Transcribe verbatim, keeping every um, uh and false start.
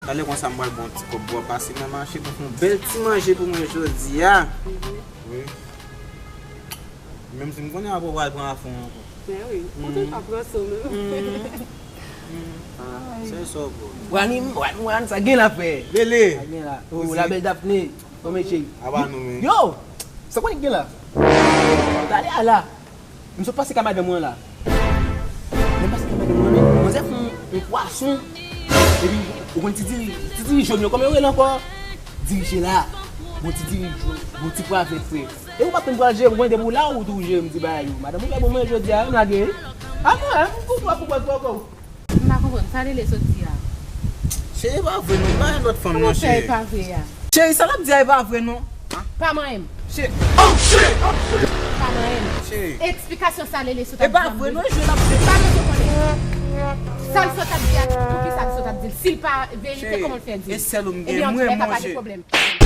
Talè konsa m pral ba w ti kòb pou w pase nan mache pou fè yon bèl ti manje pou mwen jodi a. Wi. Menm si m konnen apre w pral pran afè w ankò. Men wi, ou tout ap ranse w menm. Se sa w vle. Wani, wani, wani, sa gen la, frè. Lele. Sa gen la. Oh, la belle Daphné. Kòman cheri? Aba nou men. Yo! Sa konnen gen la? Talè a la. M sot pase ka madanm mwen la. Lè m pase ka madanm mwen, manzè fè yon pwason. Epi, ou konn ti diri, ti diri jòn yo, kòman yo rele ankò? Dirije la. Bon ti diri jòn, bon ti pwavèt, frè. E ou pa konn pral jere, ou konn depi ou la, ou tou jere, m di bagay yo. Madanm ou fè bon manje jodi a, m lage. A mwen, m pou pwòp, pou pwòp, pou pwòp. M pa konprann, sa Lele sot di a. Cheri, e pa vre non, pa yon lòt fanm non, Kòman fè e cheri. Pa vre a? Cheri, sa l ap di a, e pa vre non. Pa manyen m. Cheri. Pa manyen m. Cheri. Eksplikasyon sa Lele sot E ap pa di a, vre m non, bezwen. jwe l ap Pa bezwen konnen. Sa l sot ap di a, poukisa l sot ap di l? Si l pa verite, Cheri, kòman l fè di e l? sèl ou m Ebyen, gen, an mwen, tou lè ka, pa manje. gen pwoblèm.